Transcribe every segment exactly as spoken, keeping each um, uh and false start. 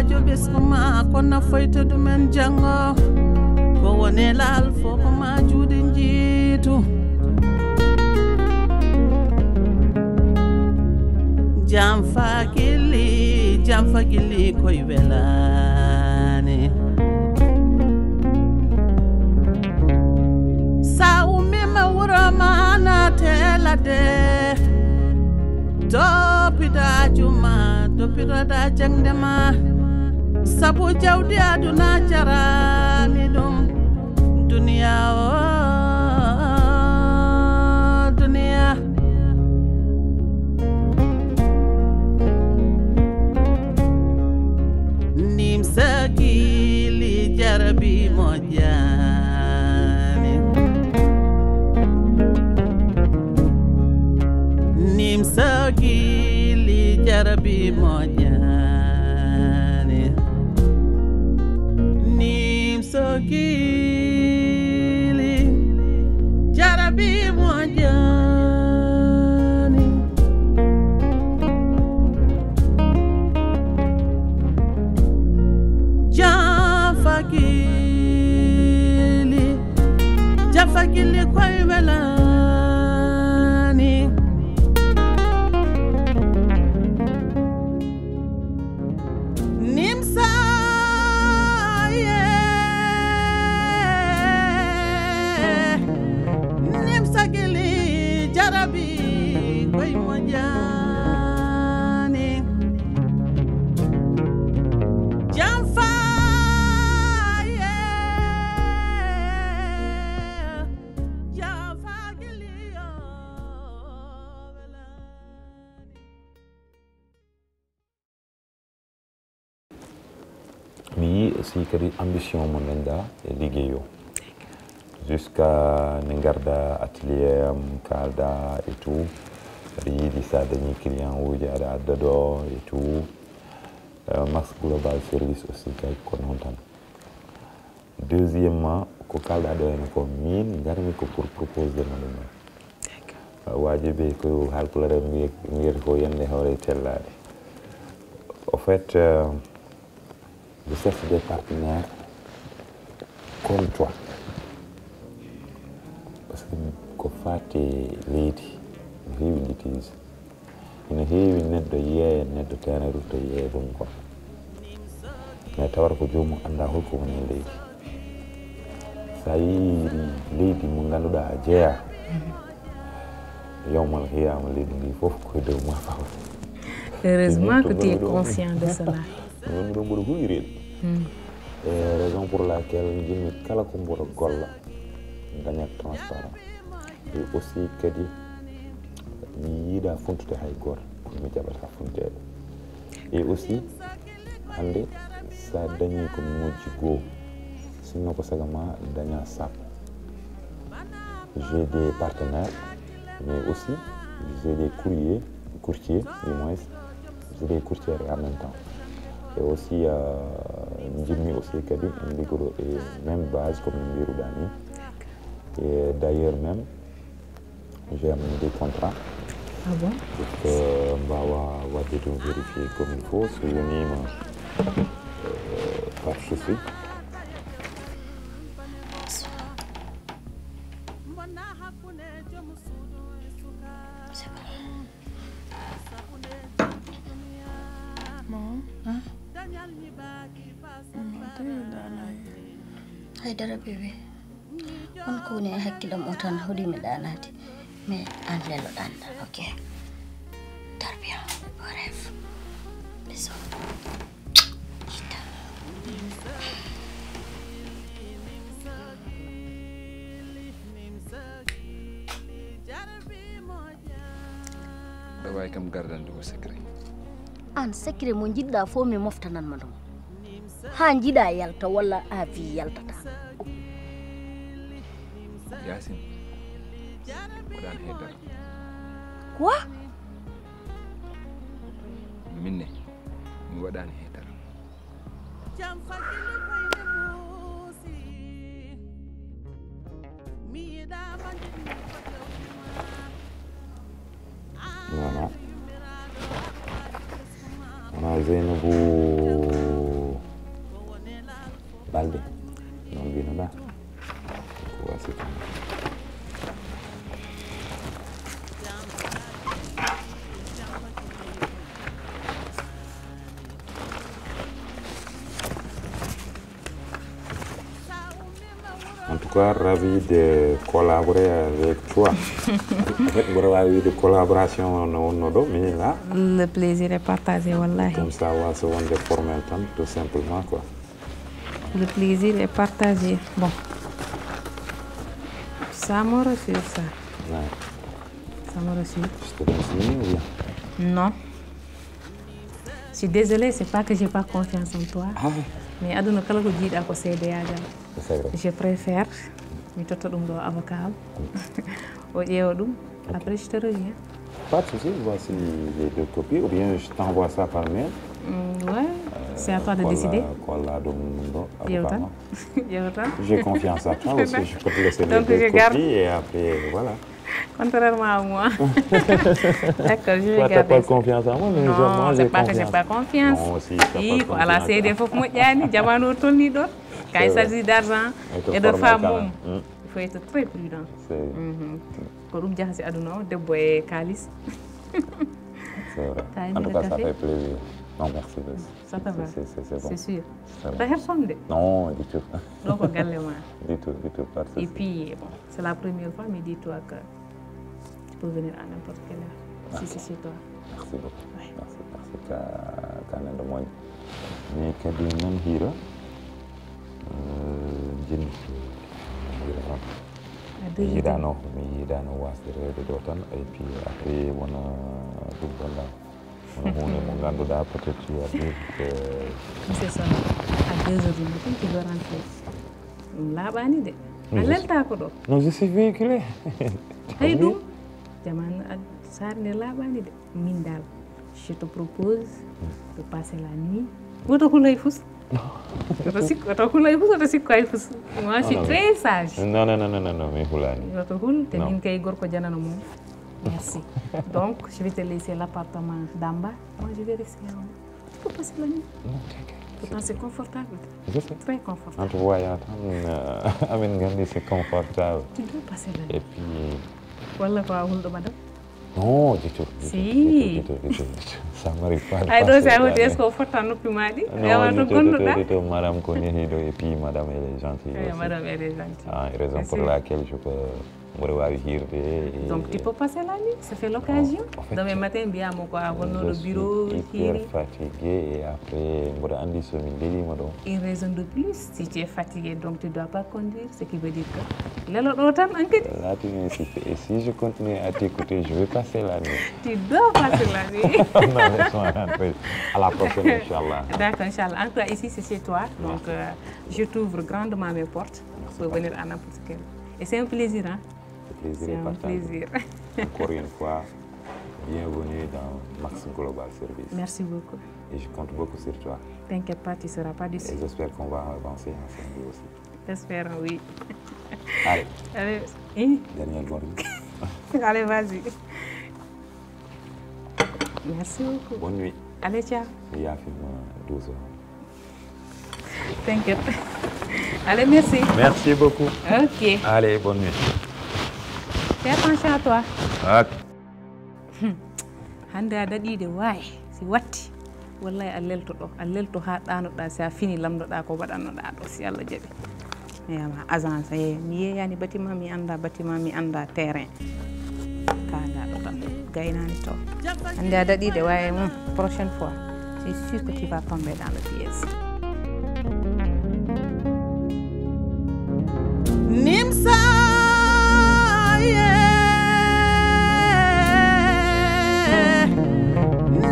Joɓes ko ma ko nafoyta ɗumen janngo. Ko woni laal fof ko ma juuɗe njiitu. Jam fagili, jam fagili koy welani. Sa ummima wuro ma na telade. Toppita juma, toppitoɗa jaŋde ma. Sabu jawdi aduna jarani ɗum. Duniya o, duniya. Nim sagili jarabi mo jani. Nim sagili jarabi mo jani. Nim sagili jarabi mo jani. Jafagili, jafagili koy welani. Nimsa, yeah. Nimsa gili jarabi koy mo jani. Jamfa, yeah. Jamfa gili yo. Mi yii aussi kadi ambition mo nanɗa e liggey o. Jusqu'à nde ngarda atelier am, kalda et tout. Aɗa yiɗi sa dañi client uji aɗa adda ɗo et tout. Euh, Max Global Service aussi kay ko noon tan. Deuxièmement, ko kalɗa ɗo henne ko min ngarmi ko pour proposer mo ɗum. D'accord. Waajibi ko haalpulaar en mbiye-, mbiyata ko yande hoore tellaade. Au fait, euh, je cherche des partenaires comme toi. Parce que ko faati leydi, no heewi litige. Ina heewi neɗɗo yeeya, neɗɗo teena rutta yeeya ɗum kon. Mais tawata ko joomum annda holko woni e leydi. Sa yii leydi mo ngannduɗaa a jeeya, yawmal qiyaama leydi ndi fof ko e dow ma fawa. Heureusement que tu es conscient de cela. Wonmi ɗo mboɗo huuwireede. Hmm. E raison pour laquelle njimmi kala ko mboɗo golla, daña transparent. Et aussi kadi, mi yiɗa fontude hay gooto, kono mi jaɓata fonteede. Et aussi, hannde, sa dañi ko mi moƴƴi goo, sinno ko saga ma daña sappo. J'ai des partenaires, mais aussi, j'ai des courriers, courtiers, du moins, j'ai des courtiers en même temps. Et aussi, euh, njimmi aussi kadi, en liggoɗo e même base, comme no mbiruɗa ni. Et d'ailleurs même, j'ai amené des contrats. Ah bon? Pour que mbawa waɗde ɗum vérifier comme il faut, so yonima, euh, pas de souci. C'est bon. Bon. Hein? Non, tu es dans la... Haydara bébé. On ko woni e hakkillam o tan, hoɗi mi ɗaanaade. Mais aan lelo ɗaanɗa, ok. Dors bien, bon rêve. Bisous. Aɗa waawi kam gardande o secret. Aan secret mo njiɗɗa fof mi moftanan ma ɗum. Haa njiɗa yalta walla a wi yaltata. Yaasin, waɗaani haydara. Quoi? Min ne, mi waɗaani haydara. Voilà. Wona Zeynabu Alde, non mbinoɗa. Ko wasi tan. En tout cas, ravi de collaborer avec toi. En fait, mboɗo wawi wide collaboration no wonno ɗo, mais là, Le plaisir est partagé, wallahi. Comme ça, wa so wonde formel tan, tout simplement, quoi. Le plaisir est partagé. Bon. Ça me rassure, ça. Ouais. Ça me rassure. Je te donne signer ou bien? Non. Je suis désolée, c'est pas que j'ai pas confiance en toi. Ah, Mais aduna kala ko jiiɗa ko seedeyaagal. C'est vrai. Je préfère mi totta ɗum ɗo avocat am. O ƴeewa ɗum. Après, je te reviens. Pas de souci, voici les deux copies, ou bien je t'envoie ça par mail. Mm, ouais, c'est à toi de décider. Ko walla ɗum ɗo Ƴeew tan. avocat. Ƴeew tan. J'ai confiance à toi aussi, je peux te laisser les Donc, deux je garde. Copies et après, voilà. Contrairement à moi. D'accord, je vais Toi, t'as garder pas ça. Confiance en moi, mais Non, moi, c'est j'ai pas que j'ai confiance. Pas confiance. Non, aussi, t'as pas Ii, ko ala confiance. Seede fof moƴƴaani, jamaanu o tolni ɗon. Kay C'est vrai. S'agit d'argent Et te et de former femmes quand mum. Même. Mm. Il faut être très prudent. C'est Ko ɗum jahasi aduna o, debbo e kaalis. C'est vrai. T'as aimé En tout le cas, ça café? Fait plaisir. Non, merci. C'est- Ça te va? C'est c'est- c'est bon. C'est sûr. C'est bon. T'as personne de. Non, du tout. Donc, galle ma. Du tout, du tout, pas de Et souci. Puis, bon, c'est la première fois, mais dis-toi que tu peux venir à n'importe quelle heure. Si c'est chez toi. Merci beaucoup. Ouais. Merci, merci. Ka, ka nan da moy. Mais kadi nan hira. Euh, jin hira non. À Mi deux heures. Yiɗano, mi yiɗano wasde rewde ɗo tan. Et puis après, wona ɗum ɗon ɗa. Wona hunde mo ngannduɗaa peut-être tu as vu que C'est ça. À deux heures du matin, tu veux rentrer. Ɗum laaɓaani de. A Mais je- leltaako ɗo. Non, je suis véhiculé. Hay ɗum. Jamaanu ad- saare nde laaɓaani de. Min dal, je te propose de passer la nuit. Woto hul hay fus. Woto sikko, woto hul hay fus, woto sikko hay fus. Moi, je suis Non, non. Très sage. Non, non, non, non, non, non, mi hulaani. Woto hul, te Non. Min kay gorko janano mum. Merci. Donc, je vais te laisser l'appartement d'en bas. Moi, je vais rester en haut. Tu peux passer la nuit. Non, t'inquiète. Pourtant, c'est confortable. Je sais. Très confortable. En tout cas, ya tan, euh, amin nganndi c'est confortable. Tu dois passer la nuit. Et puis, Walla ko a hulɗo, madame? Non, du tout, du tout, Si. Du tout, du tout, du tout, du tout. Ça m'arrive pas de Ay, ɗo passer si a la hoti, nuit. Est-ce que o fottan noppi maɗi? Non, du tout, du tout, du tout. Madame ko nehi ɗo, et puis madame, elle est gentille aussi. Madame, elle est gentille. Ah, raison Merci. Pour laquelle je peux, mboɗo wawi hirde. Et Donc, tu peux passer la nuit, ça fait l'occasion. En fait, Demain matin, mbiyamo ko a wonno je ɗo suis bureau, hyper fatigué et après, mboɗo anndi so mi lelima ɗo. Une raison de plus, si tu es fatigué, donc tu dois pas conduire, ce qui veut dire que lelo ɗo tan, hankadi. Là, tu m'insistes. Et si je continue à t'écouter, je vais passer la nuit. Tu dois passer la nuit. Non, laisse-moi rentrer. À la prochaine, Inch'Allah. D'accord, Inch'Allah. En tout cas, ici, c'est chez toi. Donc, euh, je t'ouvre grandement mes portes pour venir à n'importe quelle. Et c'est un plaisir, hein? Le plaisir C'est est un partagé. Plaisir. Encore une fois, bienvenue dans Max Global Service. Merci beaucoup. Et je compte beaucoup sur toi. T'inquiète pas, tu seras pas déçu. Et j'espère qu'on va avancer ensemble aussi. Espérons, oui. Allez. Allez, hein? Dernière bonne. Allez, vas-y. Merci beaucoup. Bonne nuit. Allez, ciao. Yaafima douze heures. T'inquiète. Allez, merci. Merci beaucoup. Ok. Allez, bonne nuit. Fais attention à toi. Ok. Hannde a daɗiide waay, si watti, wallay a lelto ɗo, a lelto haa ɗaanoɗaa, si a fini lamndoɗaa ko waɗannoɗaa ɗo, si Allah jaɓi. Mi wiyama agence, e mi yeeyani bâtiment, mi annda bâtiment, mi annda terrain. Kaagaaɗo tan, gaynaani to. Hannde a daɗiide waay mum, prochaine fois, c'est sûr que tu vas tomber dans le piège. Nimsa, yeah.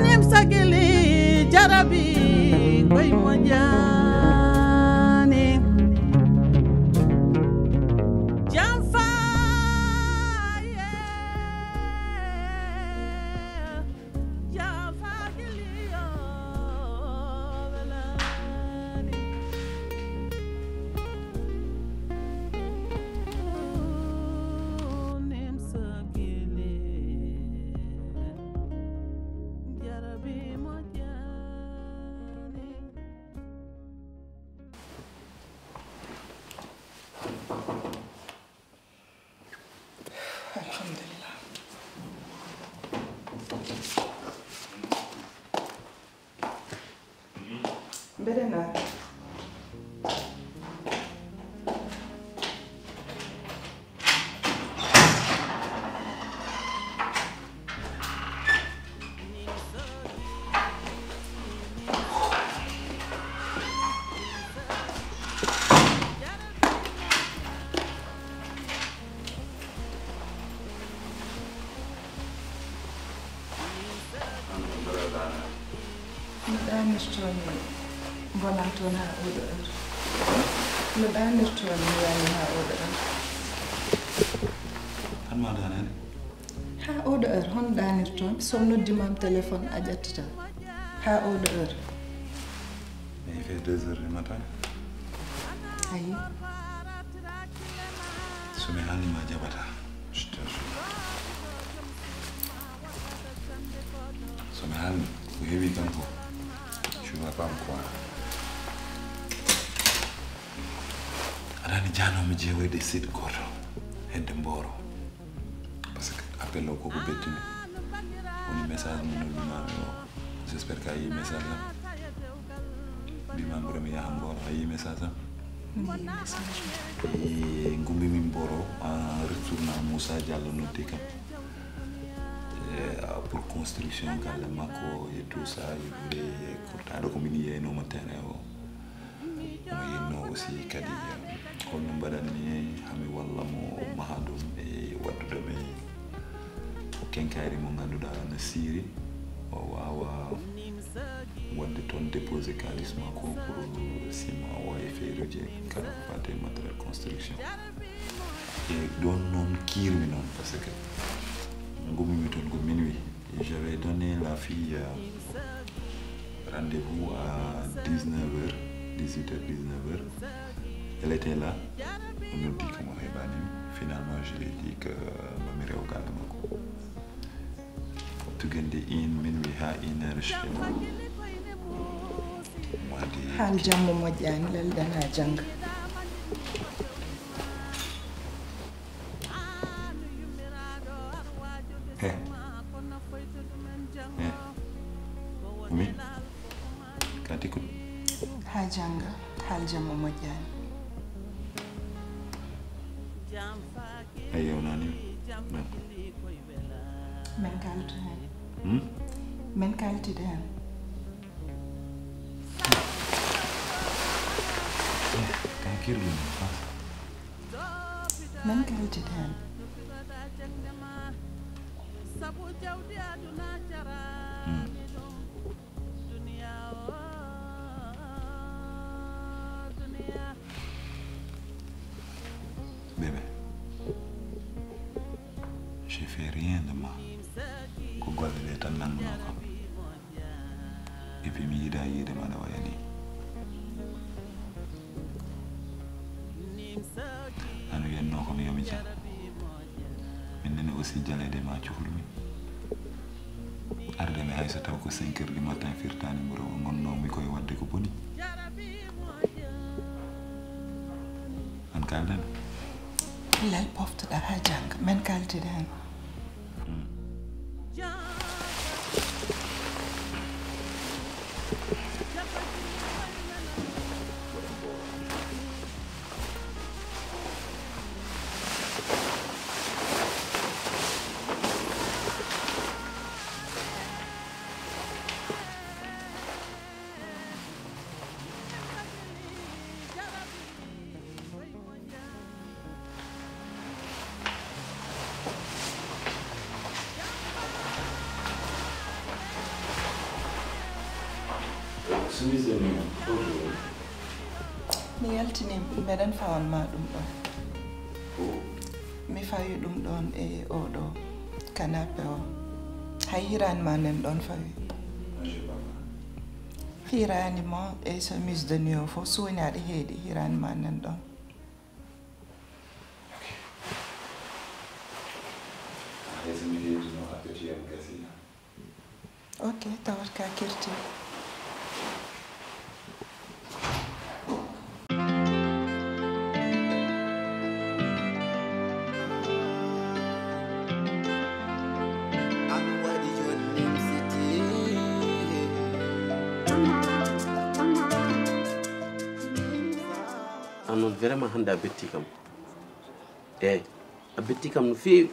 Nimsa gili jarabi koy moƴƴani. Jamfa, yeah. Mbeɗa naata. No ɗaanirtoo mi wonaa toon haa oo ɗo heure? No ɗaanirtoo mi wonaa haa oo ɗo heure? An ma ɗaanaade? Haa oo ɗo heure, hono ɗaanirtoo mi? So mi noddi ma téléphone, a ƴettataa. Haa oo ɗo heure? Mais il fait deux heures du matin. Ayi. So mi haalni ma a jaɓataa. Je te jure. So mi haalni ko heewi kam fof, tu vas pas me croire. Aɗa anndi, jaanoo mi jeewoyde e site gooto hedde Mboro. Parce que appel o koko betti mi. Woni message mo noddumaami o. J'espère que a yii message am. Mbiimaami mi yaha Mboro, a yii message am. Mi yii message. E, ngummbiimi Mboro, en retournant Moussa Diallo noddi kam. E, pour construction galle makko et tout ça, il voulait, pourtant ɗo ko min yeeynooma terrain o. Omo yiɗnoo aussi kadi, eh, holno mbaɗanmi haa mi walla mo maha ɗum e waɗdude mi kenkayri mo ngannduɗaa no siiri, o waawa waɗde toon déposé kaalis makko pour sima o e feeruuji kala ko faati e matériel construction. E ɗoon noon kiirmi noon, parce que ngummimi toon ko minuit. J'avais donné la fille, euh, rendez-vous à dix-neuf heures, dix-huit heures, dix-neuf heures. Elle était là. O noddi kam, o heɓaani mi. Finalement, je lui ai dit que, euh, mami rew galle makko. Tugende in minuit haa une heure chez moi. Mo adi. Haal jamma moƴƴaani, lelɗen haa jannga. He. He. Umi. Kati ko. Haa jannga, haal jamma moƴƴaani. A yewnani. Non. Men kaltu heen. Hmm? Men kaltide heen. Eh, kan kirɗum. Men kaltide heen. Hmm. Bébé, j'ai fait rien de mal. Ko golle ɗe tan nanngunoo kam. Et puis mi yiɗaa yiide ma aɗa waya ni. An wiyatnoo ko mi yo mi jal. Min nani aussi jaleede ma cuhlumi. Arde mi hay so taw ko cinq heures du matin firtaani mburu o ngonnoo mi koye waɗde ko boni. An kaalden? Lel poftoɗaa haa jannga, men kaaltide heen. Hmm. Mi yaltini, mbeɗen fawan ma ɗum ɗon. Mi fawi ɗum ɗon e oɗo canapé o. Hay hiraani ma nen ɗon fawi. Hiraani mo e chemise de nuit o fof suuñaaɗi heedi hiraani ma nen ɗon. Ok, tawat ka kerti. Vraiment hannde a betti kam. Eeyi, a betti kam no feewi.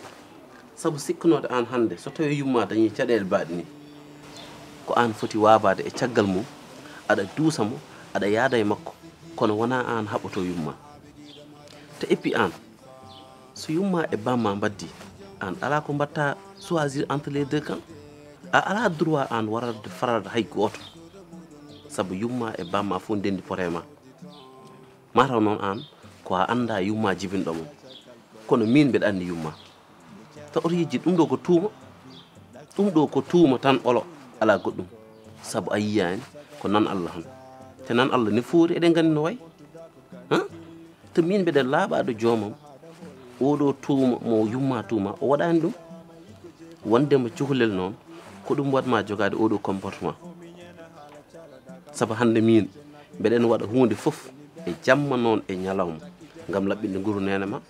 Sabu sikkunoode aan hannde, so tawii yumma dañii caɗeele baaɗe nii, ko aan foti waabaade e caggal mum, aɗa duusa mo, aɗa yaada e makko, kono wonaa aan haɓɓotoo yumma. Te eppi aan, so yumma e bamma mbaddii, aan alaa ko mbaɗta choisir entre les deux camps. A alaa droit aan warade farade hay gooto. Sabu yumma e bamma fof ndenndi pote ma. Mataw noon aan ko a anndaa yumma jibinɗo mum. Kono miin mbeɗa anndi yumma. Te oto yejjit, ɗum ɗo ko tuuma. Ɗum ɗo ko tuuma tan olo, alaa goɗɗum. Sabu a yiyaani ko nan Allah tan. Te nan Allah ne foori, eɗen nganndi no wayi. Hã? Te miin mbeɗa laaɓaɗo joomam. Oɗo tuuma mo yumma tuuma, o waɗaani ɗum. Wonde mo cukalel noon, ko ɗum waɗ ma jogaade oɗo comportement. Sabu hannde miin, mbeɗen waɗa huunde fof e jamma noon e ñalawma, ngam laɓɓinde nguru neene ma.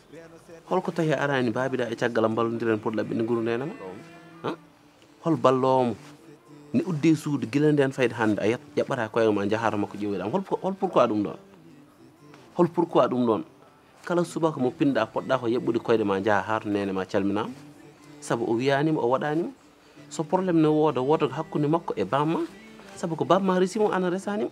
Holko tawi a araani mbaabiɗa e caggal am mballondiren pour laɓɓinde nguru neene ma? Hã? Hol balloowo mo? Ne uddi suudu gila ndeen fayde hannde, a yat-, ƴaɓɓata koye ma, njahaa to makko ƴeewoyɗa mo. Hol po-, hol pourquoi ɗum ɗoon? Hol pourquoi ɗum ɗoon? Kala subaka mo pinɗa, poɗɗa ko yaɓɓude koyɗe ma, njaha haa to neene ma, calminaama. Sabu o wiyaanima, o waɗaanima. So problème ne wooda, wooda ko hakkunde makko e bamma. Sabu ko bamma resi mo, aan a resaanima.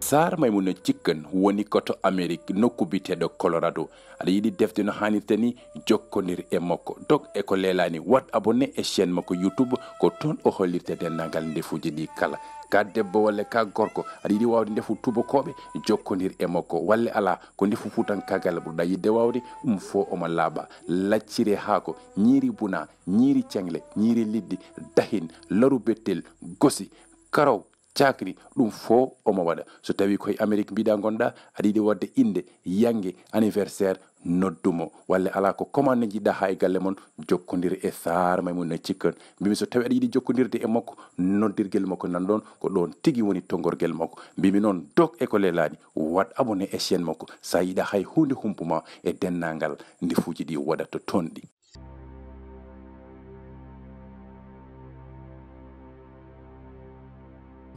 Saar Maymuna Cikkan woni ko to Amerik, nokku biyeteeɗo Colorado. Aɗa yiɗi defde no haanirta ni? Jokkondir e makko. Dog e ko leelaani, waɗ abonné e chaîne makko YouTube, ko toon o hollirta denndaangal ndefuuji ɗi kala. Ka debbo walla ka gorko, aɗa yiɗi waawde ndefu tuubakooɓe? Jokkondir e makko. Walla alaa, ko ndefu fuutankaagal ɓurɗa yiɗde waawde? Ɗum fof omo laaɓa. Lacciri e haako, ñiiri buna, ñiiri ceŋle, ñiiri liɗɗi, dahin, laru bettel, gosi, karaw, cakri, ɗum fof omo waɗa. So tawii ko e Amerik mbiɗa ngonɗa, aɗa yiɗi waɗde innde, yannge, anniversaire, noddu mo. Walla alaa, ko commande njiɗɗa haa e galle mon, jokkondir e Saar Maymuna Cikkan. Mbimi so tawii aɗa yiɗi jokkondirde e makko, noddirgel makko nan ɗoon, ko ɗoon tigi woni tonngorgel makko. Mbimi noon, dog e ko leelaani, waɗ abonné e chaîne makko. So a yiɗa hay huunde humpu ma e denndaangal ndefuuji ɗi waɗata toon ɗi.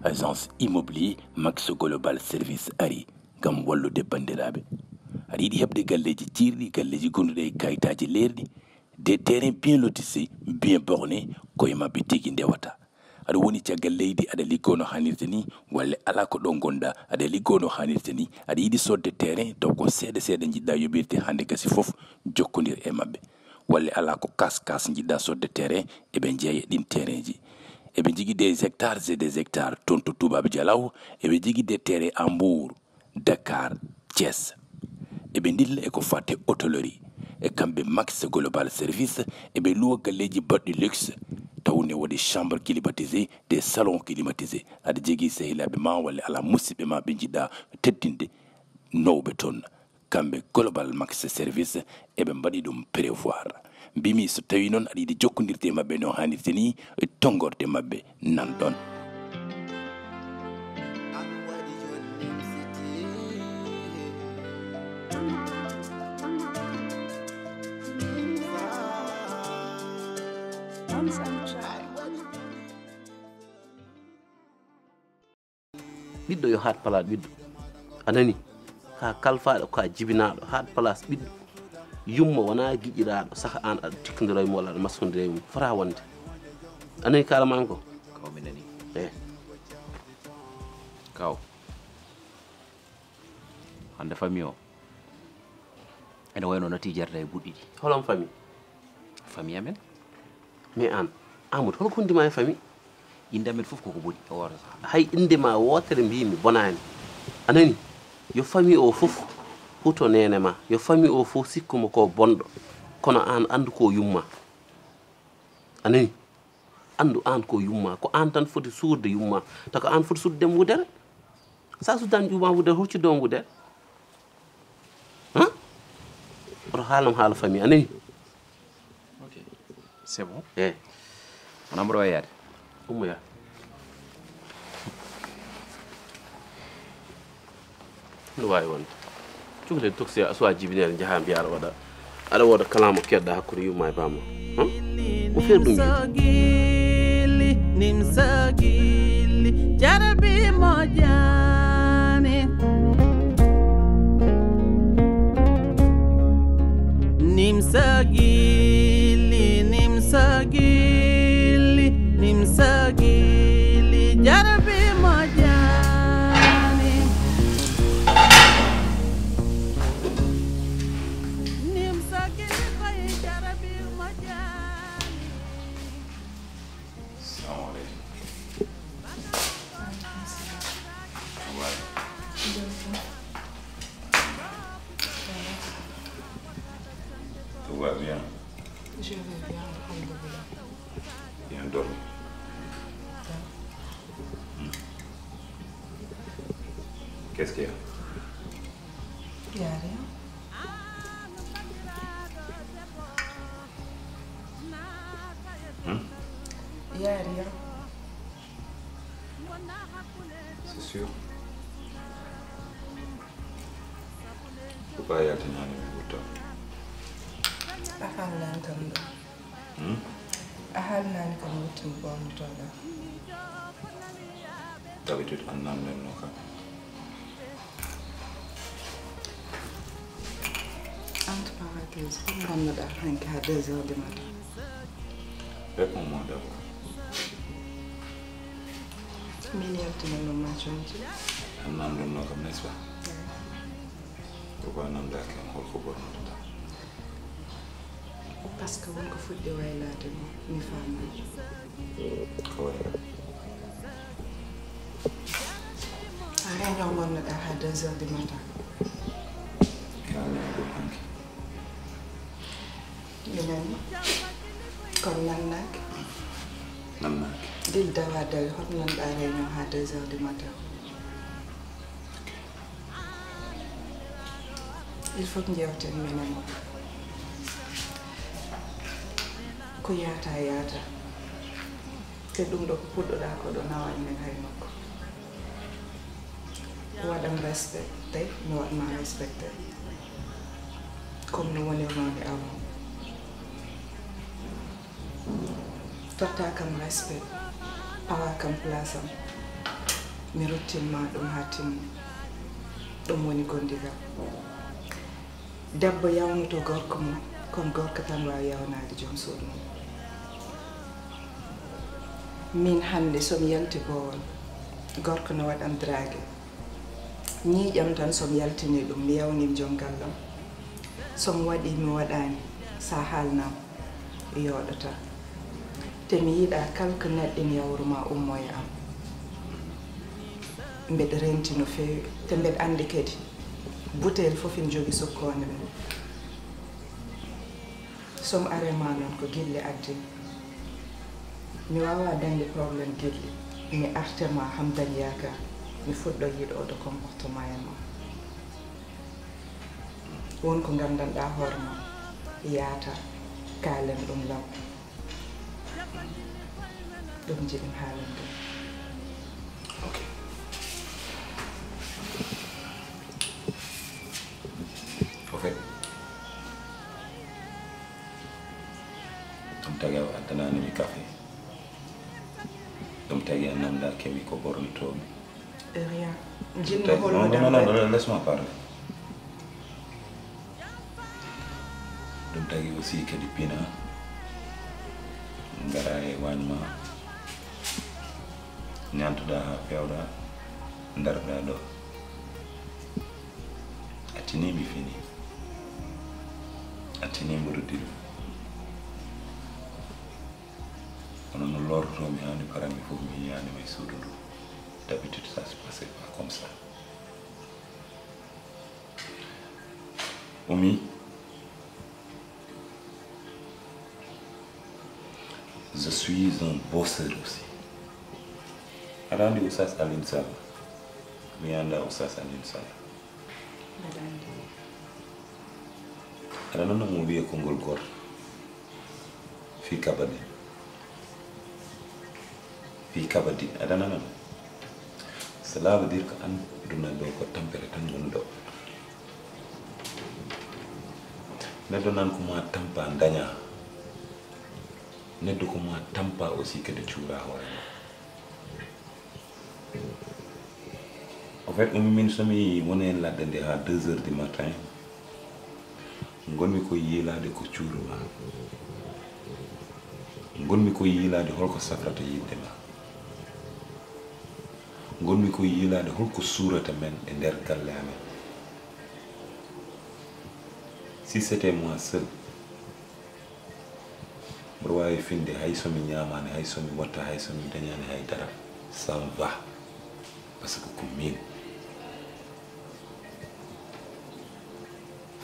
Agence immobilier Max Global Service ari ngam wallude banndiraaɓe. Aɗa yiɗi heɓde galleeji ciirɗi, galleeji gonduɗi e kayitaaji leerɗi, des terrains bien lotissés, bien bornés, ko e maɓɓe tigi ndewata. Aɗa woni caggal leydi, aɗa liggoo no haanirta ni, walla alaa ko ɗo ngonɗa, aɗa liggoo no haanirta ni, aɗa yiɗi soodde terrain, taw ko seeɗa seeɗa njiɗɗa yoɓirde, hannde gasi fof, jokkondir e maɓɓe. Walla alaa ko kas kas njiɗɗa soodde terrain, eɓe njeeya ɗin terrainji. Eɓe njogii des hectares et des hectares toon to Toubab Dialaw, eɓe njogii des terrains à Mbour, Dakar, Thiès. Eɓe ndilla e ko fate hôtellerie. E kamɓe Max Global Service, eɓe luwa galleeji baɗɗi luxe, taw ne woodi chambre climatisé, des salons climatisés. Aɗa jogii sehilaaɓe ma walla alaa musiɓɓe ma ɓe njiɗɗa teddinde, nawɓe toon. Kamɓe Global Max Service, eɓe mbaɗi ɗum prévoir. Mbimi so tawii noon aɗa yiɗi jokkondirde e maɓɓe no haanirta ni, tonngorde maɓɓe nan ɗoon. Ɓiɗɗo yo haat palaas ɓiɗɗo. A nani? Ka kalfaaɗo, ka jibinaaɗo, haat palaas ɓiɗɗo. Yumma wonaa giƴiraaɗo, saka aan aɗa tikkondira e mum walla aɗa maskondira e mum. Fota wonde. A nani kaala ma ko? Kaw mi nani. Eh. Kaw. Hannde famille o ene wayno nati jarda e buɗɗi ɗi. Holon famille? Famille amen. Mais aan, Amadou, hol ko hunndi ma e famille? Innde amen fof koko boni e oto saha. Hay innde ma wootere mbimi bonaani. A nani? Yo famille o fof huto neene ma. Yo famille o fof sikku mo ko bonɗo. Kono aan anndu ko yumma. A nani? Anndu aan ko yumma. Ko aan tan foti suurde yumma. Taw ko aan foti sudde mo wudere. Sa suddani yumma wudere, huccitde mo wudere. Hã? Oto haalam haala famille, a nani? Ok. C'est bon. Eh. Wona mboɗo wawi yaade. Ummoya. No wawi wonde. Cukalel toxi a suwa jibinere, jaha mbiya aɗa waɗa, aɗa wooda kalamu keɗɗa hakkude yumma e bamma. Hã? Ko feer ɗum yiide. Nimsagili, nimsagili, jarabi mojani. Qu'est-ce qu'il y a? Il n'y a rien. Hmm? Il n'y a rien. C'est sûr. Faut pas y aller dans le bouton. A haalnaani kam ɗum. Hmm? A haalnaani kam wottin bonnotoɗa. D'habitude, an nam nem no kam. Entre parenthèses, ko ngonnoɗa hanki ha deux heures du matin? Réponds-moi d'abord. Min yaltinanno ma conci. An nam nem no kam, n'est-ce pas? Pourquoi nam da kam hol ko bonnotoɗa? Parce que wonko fuɗɗi waylaade mo mi faama. Ko wayla? A réunion ngonnoɗa ha deux heures du matin. Yalla ko hanki. Mi nani. Kono nannaaki. Nannaaki. Dil dawa dawi hoto nanɗa réunion ha deux heures du matin. Il faut que jewten minen mo. Ko yaata yaata. Te ɗum ɗo ko puɗɗoɗa ko ɗo nawani men hay nokku. Waɗam respecté, mi waɗma respecté. Comme no wonirnomi avant. Totta kam respect, pawa kam place am. Mi ruttinma ɗum ha timmi. Ɗum woni gondigal. Debbo yawnoto gorko mum, kono gorko tan wawi yawnaade joom suudu mum. Min hannde somi yalti boowal, gorko no waɗam drague. Ñiiƴam tan somi yaltini ɗum, mi yawnim joom gallam. Somi waɗi mi waɗaani, sa haalnam, yooɗata. Te mi yiɗa kala ko naɗɗin yawru ma ummo e am. Mbeɗa renti no feewi, te mbeɗa anndi kadi butel fof ina jogii sukkoonde mum. Somi are ma noon ko gilli addi. Mi waawaa dañde problème gilli, mi arte ma ham dañ yaakaar, mi fuɗɗo yiɗoode comportement e ma. Won ko nganndanɗaa hoore ma, yaata, kaalen ɗum law. Ɗum njiɗmi haalande. Ok. Au fait, ɗum tagi a addanaani mi café. Ɗum tagi a namndaaki mi ko bornotoomi. E rien. Njiɗmi hollude Non, non, non, non, laisse-moi parler. Ɗum tagi aussi kadi pina ngara e waañ ma, ñaantoɗa haa feewɗa, ndaroɗa ɗo. A tini mi fini. A tini mboɗo dilo. Kono no lortotomi haa nde paranmi fof mi yiyaani ma e suudu ndu. D'habitude ça se passait pas comme ça. Oumy, je suis un bosseur aussi. Aɗa anndi Oustaz Alioune Sall? Mi annda Oustaz Alioune Sall. Mbeɗa anndi. Aɗa nana mo wiye konngol gooto fii kabadin? Fii kabadin, aɗa nana ɗum? Cela veut dire que an aduna ɗo ko tampere tan woni ɗo. Neɗɗo nan ko ma tampa daña. Neɗɗo ko ma tampa aussi kadi cuura hoore ma. En fait, Oumy, min somi woni e ladde nde ha deux heures du matin, ngonmi ko yiilaade ko cuurma. Ngonmi ko yiilaade holko safrata yiɗde ma. Ngonmi ko yiilaade holko suurata men e nder galle amen. Si c'était moi seul, mboɗo waawi finde hay so mi ñaamaani, hay so mi watta, hay so mi dañaani hay dara, ça me va. Parce que ko min.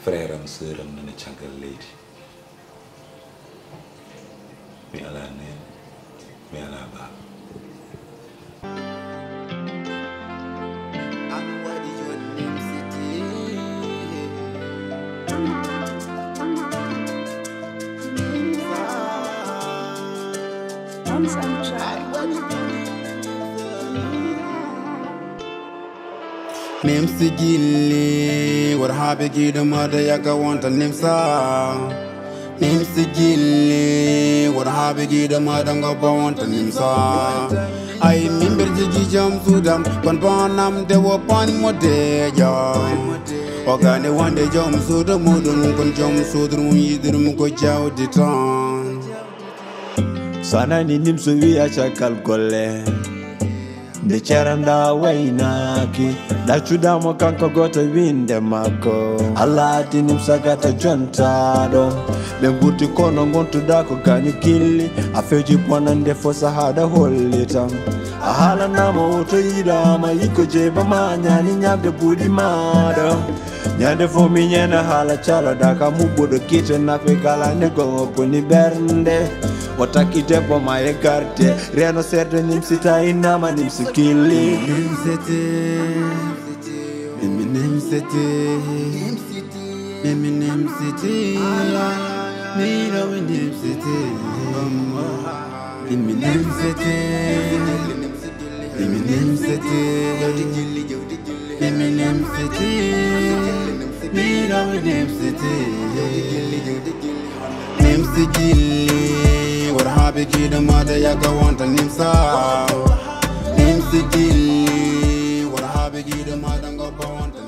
Frère am, sœur am nana caggal leydi. Mi alaa neen, mi alaa baaba. Nimsi gilli, wara haa ɓe giɗo maɗa yaka wonta nimsa. Nimsi gilli, wara haa ɓe giɗo maɗa ngoppa wonta nimsa. Ay mimber jigi jam sudam, kon bonam de wo pan mo deja. O gane wonde jom suudu muɗum, kon jom suudu mum yiɗirum ko jawdi tan. Sanani nimso wiya cakal golle. Nde ceranda waynaaki, ɗaccuɗamo kanko goto winde makko. Allah addi nimsa gata jontaɗo. Ɓe gurti kono gontuɗa ko gañu gilli. A feji bonande fo sahaɗa hollitam. A haalanama o to yiɗama yikko jeeba ma ñaani ñamde buuɗi maɗa. Ñande fo mi ñeena haala caloɗa ka muɓɓuɗo kiite nafe kala ne gongo koni ɓernde. O takki debbo ma e garde. Reno seeɗa nimsita innama nimsi gilli. Nimsiti. Mimi nimsiti. Mimi nimsiti. Miro nimsiti. Mimi nimsiti. Mimi nimsiti. Mimi nimsiti. Miro nimsiti. Nimsi gilli, wara haa ɓe giɗo maɗa yaka wonta nimsa. Nimsi gilli, wara haa ɓe giɗo maɗa ngoppa wonta